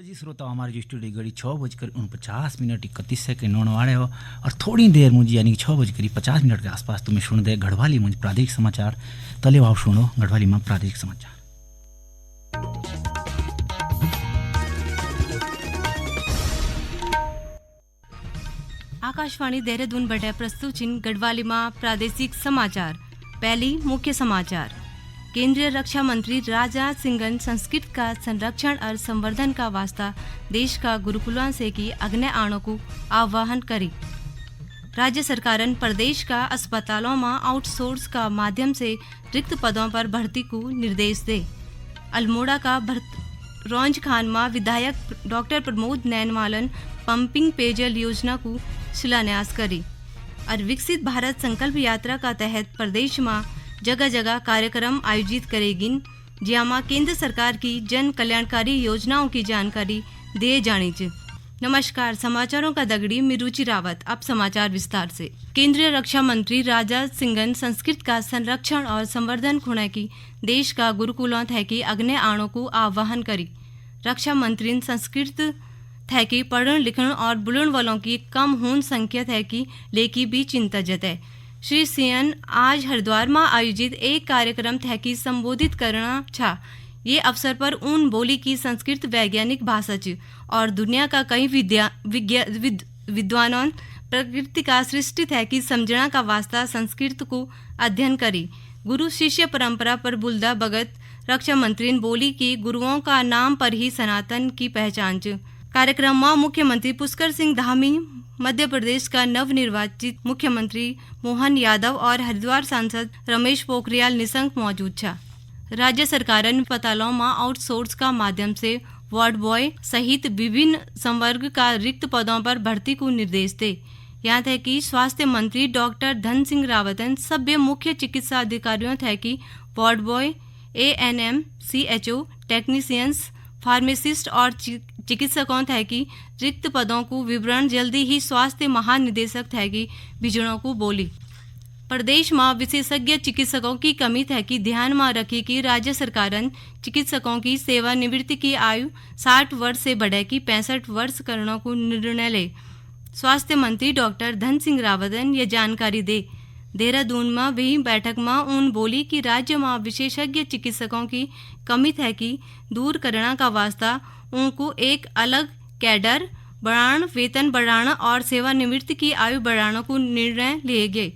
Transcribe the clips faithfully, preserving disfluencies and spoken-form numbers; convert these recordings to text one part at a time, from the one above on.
जी श्रोता, हमारे जो स्टूडियो घड़ी छः बजकर उनपचास मिनट इकतीस सेकंड होने वाले हो और थोड़ी देर मुझे यानी कि छः बजकर पचास मिनट के आसपास तुम्हें सुन दे गढ़वाली मुझे प्रादेशिक समाचार। तले आओ सुनो गढ़वाली में प्रादेशिक समाचार। आकाशवाणी देहरादून बटे प्रस्तुत छिन गढ़वाली मा प्रादेशिक समाचार। पहली मुख्य समाचार। केंद्रीय रक्षा मंत्री राजनाथ सिंहन संस्कृत का संरक्षण और संवर्धन का वास्ता देश का गुरुकुलों से की अग्नि आणों को आह्वान करी। राज्य सरकारन प्रदेश का अस्पतालों में आउटसोर्स का माध्यम से रिक्त पदों पर भर्ती को निर्देश दे। अल्मोड़ा का भरतरौंज खान मा विधायक डॉक्टर प्रमोद नैनवालन पंपिंग पेयजल योजना को शिलान्यास करी। और विकसित भारत संकल्प यात्रा का तहत प्रदेश मा जगह जगह कार्यक्रम आयोजित करेगिन, जियामा केंद्र सरकार की जन कल्याणकारी योजनाओं की जानकारी दिए जानी च। नमस्कार, समाचारों का दगड़ी मैं रुचि रावत। अब समाचार विस्तार से। केंद्रीय रक्षा मंत्री राजनाथ सिंहन संस्कृत का संरक्षण और संवर्धन खुणे की देश का गुरुकुलों थैकी अग्नि आणों को आह्वान करी। रक्षा मंत्री ने संस्कृत थैकी पढ़ण लिखण और बुलण वालों की कम होन संख्या थैकी लेकी भी चिंता जताई। श्री सिंहन आज हरिद्वार में आयोजित एक कार्यक्रम थैकी संबोधित करना छा। ये अवसर पर उन बोली की संस्कृत वैज्ञानिक भाषा च और दुनिया का कई विद्या विज्ञा विद, विद्वानों प्रकृति का सृष्टि थैकी समझना का वास्ता संस्कृत को अध्ययन करी। गुरु शिष्य परंपरा पर बुलदा बगत रक्षा मंत्री ने बोली कि गुरुओं का नाम पर ही सनातन की पहचान च। कार्यक्रम में मुख्यमंत्री पुष्कर सिंह धामी, मध्य प्रदेश का नवनिर्वाचित मुख्यमंत्री मोहन यादव और हरिद्वार सांसद रमेश पोखरियाल निशंक मौजूद छा। राज्य सरकारन अस्पतालों में आउटसोर्स का माध्यम से वार्ड बॉय सहित विभिन्न संवर्ग का रिक्त पदों पर भर्ती को निर्देश दे। यहाँ तक कि स्वास्थ्य मंत्री डॉक्टर धन सिंह रावतन सभ्य मुख्य चिकित्सा अधिकारियों तक कि ward boy, ANM, CHO, technicians, pharmacist और चि-, चिकित्सकों तक कि रिक्त पदों को विवरण जल्दी ही स्वास्थ्य महानिदेशक तक कि भिजणों को बोली। प्रदेश में विशेषज्ञ चिकित्सकों की कमी थैकी ध्यान में रखी कि राज्य सरकारन चिकित्सकों की सेवानिवृत्ति की आयु साठ वर्ष से बढ़े की पैंसठ वर्ष करने को निर्णय ले। स्वास्थ्य मंत्री डॉक्टर धन सिंह रावतन ये जानकारी दे। देहरादून में हुई बैठक में उन बोली कि राज्य में विशेषज्ञ चिकित्सकों की कमी थैकी दूर करना का वास्ता उनको एक अलग कैडर बढ़ाण, वेतन बढ़ाण और सेवानिवृत्ति की आयु बढ़ाण को निर्णय लिए गए।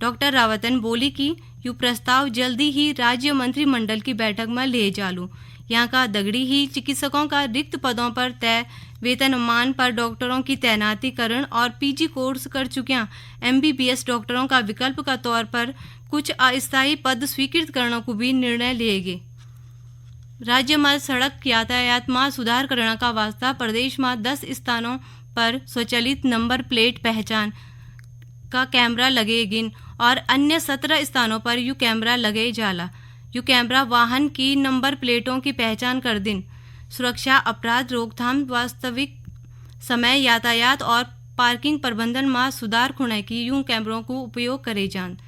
डॉक्टर रावतन बोली कि यू प्रस्ताव जल्दी ही राज्य मंत्रिमंडल की बैठक में ले जालू। यहाँ का दगड़ी ही चिकित्सकों का रिक्त पदों पर तय वेतनमान पर डॉक्टरों की तैनाती करण और पीजी कोर्स कर चुकिया एमबीबीएस डॉक्टरों का विकल्प का तौर पर कुछ अस्थायी पद स्वीकृत करणों को भी निर्णय लिए गए। राज्य में सड़क यातायात में सुधार करण का वास्ता प्रदेश में दस स्थानों पर स्वचालित नंबर प्लेट पहचान का कैमरा लगे गिन और अन्य सत्रह स्थानों पर यू कैमरा लगे जाला। यू कैमरा वाहन की नंबर प्लेटों की पहचान कर दिन। सुरक्षा, अपराध रोकथाम, वास्तविक समय यातायात और पार्किंग प्रबंधन में सुधार खुणे की यूं कैमरों को उपयोग करे जान।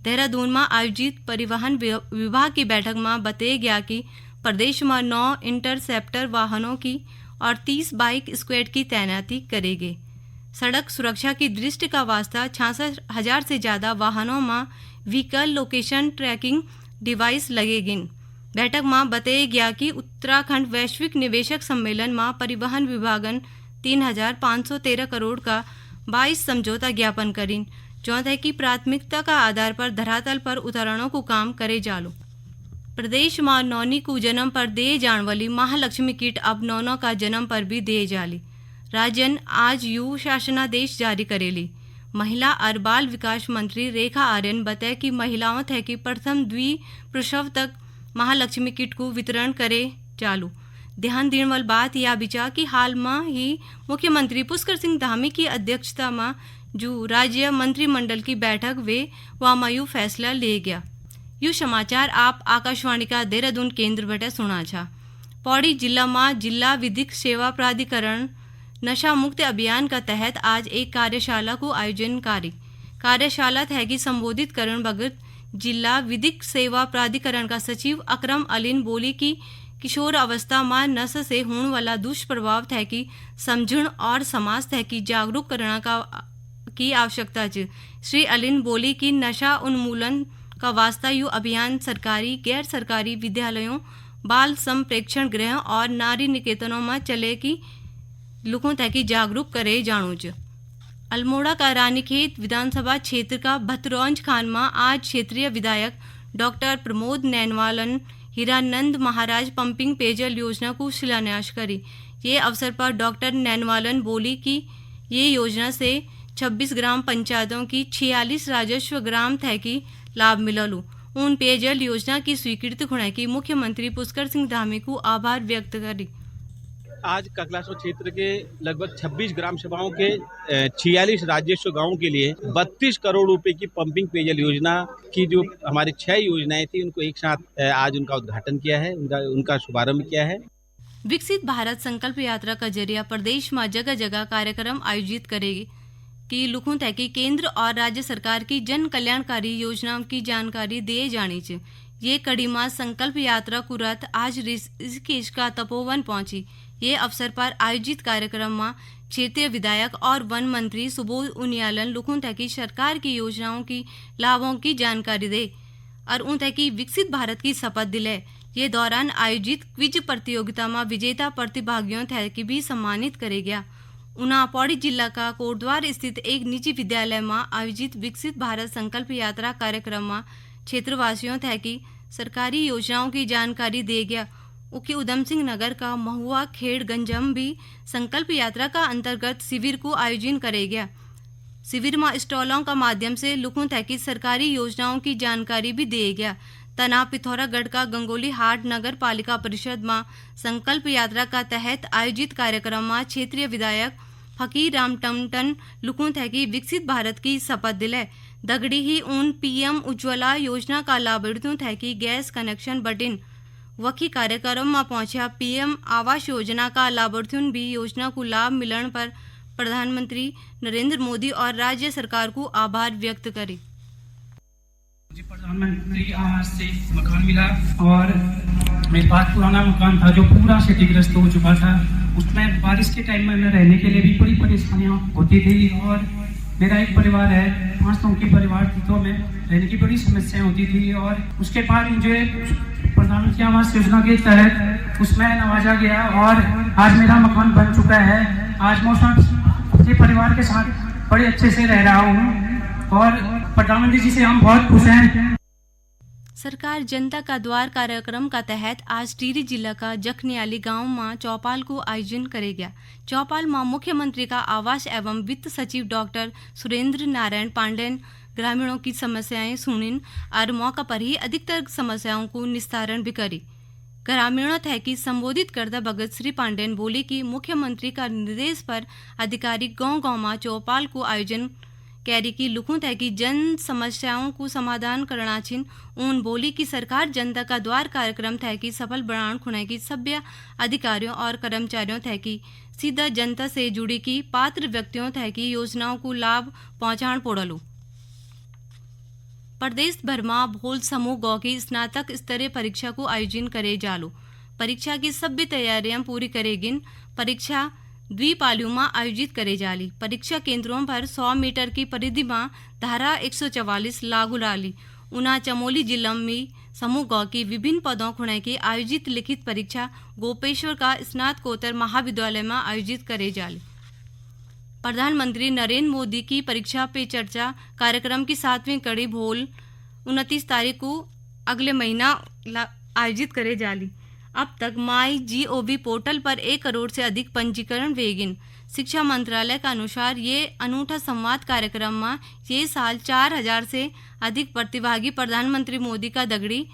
देहरादून में आयोजित परिवहन वि-, विभाग की बैठक में बताया गया कि प्रदेश में नौ इंटरसेप्टर वाहनों की और तीस बाइक स्क्वाड की तैनाती करेगी। सड़क सुरक्षा की दृष्टि का वास्ता छियासठ हजार से ज्यादा वाहनों में व्हीकल लोकेशन ट्रैकिंग डिवाइस लगेगिन। बैठक में बताया गया कि उत्तराखंड वैश्विक निवेशक सम्मेलन में परिवहन विभागन तीन हजार पाँच सौ तेरह करोड़ का बाईस समझौता ज्ञापन करीन, जौं तय की प्राथमिकता का आधार पर धरातल पर उतारणों को काम करे जालो। प्रदेश में नौनी को जन्म पर दिए जाण वाली महालक्ष्मी किट अब नौनों का जन्म पर भी दिए जाली। राज्यन आज यू शासनादेश जारी करेली। महिला और बाल विकास मंत्री रेखा आर्यन बताया कि महिलाओं थे कि प्रथम द्वि प्रसव तक महालक्ष्मी किट को वितरण करे चालू। ध्यान दीण वाली बात या बिचा कि हाल में ही मुख्यमंत्री पुष्कर सिंह धामी की अध्यक्षता में जो राज्य मंत्रिमंडल की बैठक वे, वामा यू फैसला ले गया। यू समाचार आप आकाशवाणी का देहरादून केंद्र बटे सुना छा। पौड़ी जिला में जिला विधिक सेवा प्राधिकरण नशा मुक्ति अभियान का तहत आज एक कार्यशाला को आयोजन करी। कार्यशाला थैगी संबोधित करण बगत जिला विधिक सेवा प्राधिकरण का सचिव अकरम अलीन बोली कि किशोर अवस्था मा नशा से होण वाला दुष्प्रभाव थै कि समझण और समाज थै कि जागरूक करणा का, की आवश्यकता च। श्री अलिन बोली कि नशा उन्मूलन का वास्ता यू अभियान सरकारी, गैर सरकारी विद्यालयों, बाल संप्रेक्षण गृह और नारी निकेतनों मा चले कि लुखों थै कि जागरूक करे जाणू च। अल्मोड़ा का रानीखेत विधानसभा क्षेत्र का भतरौंज खान मा आज क्षेत्रीय विधायक डॉक्टर प्रमोद नैनवालन हीरानंद महाराज पंपिंग पेयजल योजना को शिलान्यास करी। ये अवसर पर डॉक्टर नैनवालन बोली कि ये योजना से छब्बीस ग्राम पंचायतों की छियालीस राजस्व ग्राम थै कि लाभ मिललू। उन पेयजल योजना की स्वीकृति खुणा की मुख्यमंत्री पुष्कर सिंह धामी को आभार व्यक्त करी। आज ककलासो क्षेत्र के लगभग छब्बीस ग्राम सभाओं के, अ, छियालीस राजस्व गांवों के लिए बत्तीस करोड़ रुपए की पंपिंग पेयजल योजना की जो हमारी छह योजनाएं थी, उनको एक साथ, अ, आज उनका उद्घाटन किया है, उनका, उनका शुभारंभ किया है। विकसित भारत संकल्प यात्रा का जरिया प्रदेश मा जगह-जगह कार्यक्रम आयोजित करे कि लुखों तै कि केंद्र और राज्य सरकार की जन कल्याणकारी योजनाओं की जानकारी दिए जानी च। ये कड़ी मा संकल्प यात्रा को रथ आज ऋषिकेश का तपोवन पहुंची। ये अवसर पर आयोजित कार्यक्रम मा क्षेत्रीय विधायक और वन मंत्री सुबोध उनियालन लुखों तै कि सरकार की योजनाओं की लाभों की जानकारी दे और उन तै कि विकसित भारत की शपथ दिले। ये दौरान आयोजित क्विज प्रतियोगिता मा विजेता प्रतिभागियों तै कि भी सम्मानित करे गया। उना पौड़ी जिला का कोटद्वार स्थित एक निजी विद्यालय मा आयोजित विकसित भारत संकल्प यात्रा कार्यक्रम मा क्षेत्रवासियों तै कि सरकारी योजनाओं की जानकारी दे गया। उके उधम सिंह नगर का महुआ खेड़ गंजम भी संकल्प यात्रा का अंतर्गत शिविर को आयोजन करे गया। शिविर मा स्टॉलों का माध्यम से लुखों तै कि सरकारी योजनाओं की जानकारी भी दिए गया। तना पिथौरागढ़ का गंगोली हाट नगर पालिका परिषद मा संकल्प यात्रा का तहत आयोजित कार्यक्रम मा क्षेत्रीय विधायक फकीर राम टंडन लुखों तै कि विकसित भारत की शपथ दिले। दगड़ी ही उन पीएम उज्ज्वला योजना का लाभार्थियों तै कि गैस कनेक्शन बटिन वखी कार्यक्रम मा पहुंचा पीएम आवास योजना का लाभार्थियों भी योजना को लाभ मिलण पर प्रधानमंत्री नरेंद्र मोदी और राज्य सरकार को आभार व्यक्त करी। मुझे प्रधानमंत्री आवास से मकान मिला और मेरे पास पुराना मकान था जो पूरा क्षतिग्रस्त हो चुका था। उसमें बारिश के टाइम में हमें रहने के लिए भी बड़ी परेशानियां होती थी और मेरा एक परिवार है, पांच लोगों की परिवार थी, तो हमें रहने की बड़ी समस्याएं होती थी और उसके बाद मुझे प्रधानमंत्री आवास योजना के तहत उसमें नवाजा गया और आज मेरा मकान बन चुका है। आज मैं उसमें अपने परिवार के साथ बड़े अच्छे से रह रहा हूँ और प्रधानमंत्री जी से हम बहुत खुश हैं। सरकार जनता का द्वार कार्यक्रम का तहत आज टिहरी जिला का जखनियाली गांव में चौपाल को आयोजन करे गया। चौपाल में मुख्यमंत्री का आवास एवं वित्त सचिव डॉक्टर सुरेंद्र नारायण पांडेन ग्रामीणों की समस्याएं सुनिन और मौका पर ही अधिकतर समस्याओं को निस्तारण भी करी। ग्रामीणों थै कि संबोधित करदा बगत श्री पांडेन बोली कि मुख्यमंत्री का निर्देश पर अधिकारी गांव-गांव मा चौपाल को आयोजन कैरी की लुखों थै कि जन समस्याओं को समाधान करना छिन। उन बोली कि सरकार जनता का द्वार कार्यक्रम थै कि सफल बनाण खुणै की सभ्य अधिकारियों और कर्मचारियों थै कि सीधा जनता से जुड़ी की पात्र व्यक्तियों थै कि योजनाओं को लाभ पहुंचाण पोड़लू। प्रदेश भर मा भोल समूह गौ की स्नातक स्तरीय परीक्षा को आयोजन करे जालू। परीक्षा की सभी तैयारियां पूरी करेगिन। परीक्षा द्वि पालियों मा आयोजित करे जाली। परीक्षा केंद्रों पर सौ मीटर की परिधि मा धारा एक सौ चवालीस लागू राली। उना चमोली जिला में समूह गौ की विभिन्न पदों खुणै की आयोजित लिखित परीक्षा गोपेश्वर का स्नातकोत्तर महाविद्यालय मा आयोजित करे जाली। प्रधानमंत्री नरेंद्र मोदी की परीक्षा पे चर्चा कार्यक्रम की सातवीं कड़ी भोल उनतीस तारीख को अगले महीना ला-, आयोजित करे जाली। अब तक माई जीओवी पोर्टल पर एक करोड़ से अधिक पंजीकरण वेगिन। शिक्षा मंत्रालय का अनुसार ये अनूठा संवाद कार्यक्रम में ये साल चार हजार से अधिक प्रतिभागी प्रधानमंत्री मोदी का दगड़ी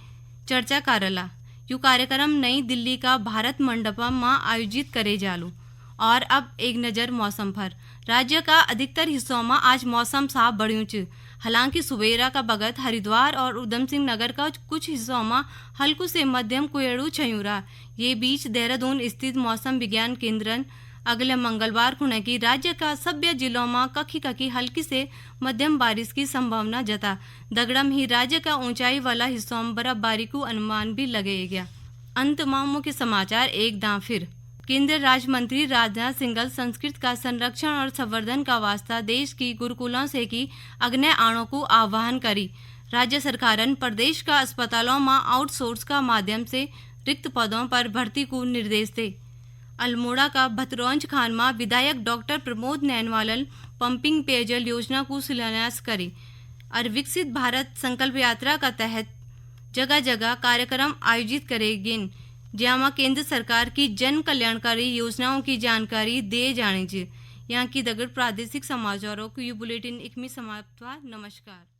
चर्चा करला। यू कार्यक्रम नई दिल्ली का भारत मंडपम मा आयोजित करे जालू। और अब एक नजर मौसम पर। राज्य का अधिकतर हिस्सों मा आज मौसम साफ बण्यू च। हालांकि सुबेरा का बगत हरिद्वार और उधम सिंह नगर का कुछ हिस्सों मा हल्कू से मध्यम कुहेड़ू छयू रहा। ये बीच देहरादून स्थित मौसम विज्ञान केंद्रन अगले मंगलवार खुणा की राज्य का सभ्य जिलों मा कखी कखी हल्की से मध्यम बारिश की संभावना जता। दगड़म ही राज्य का ऊंचाई वाला हिस्सों में बर्फबारी को अनुमान भी लगे गया। अंत मा मुख्य समाचार एक दां फिर। केंद्रीय राज्य मंत्री राजनाथ सिंगल संस्कृत का संरक्षण और संवर्धन का वास्ता देश की गुरुकुलों से की अग्नय आणों को आह्वान करी। राज्य सरकारन प्रदेश का अस्पतालों मा आउटसोर्स का माध्यम से रिक्त पदों पर भर्ती को निर्देश दे। अल्मोड़ा का भतरौंज खान मा विधायक डॉक्टर प्रमोद नैनवालन पंपिंग पेयजल योजना को शिलान्यास करी। और विकसित भारत संकल्प यात्रा का तहत जगह जगह कार्यक्रम आयोजित करे गिन, ज्यामा केंद्र सरकार की जन कल्याणकारी योजनाओं की जानकारी दिए जाने जी। यहाँ की दगड़ प्रादेशिक समाचारों की यू बुलेटिन इकमी समाप्त हुआ। नमस्कार।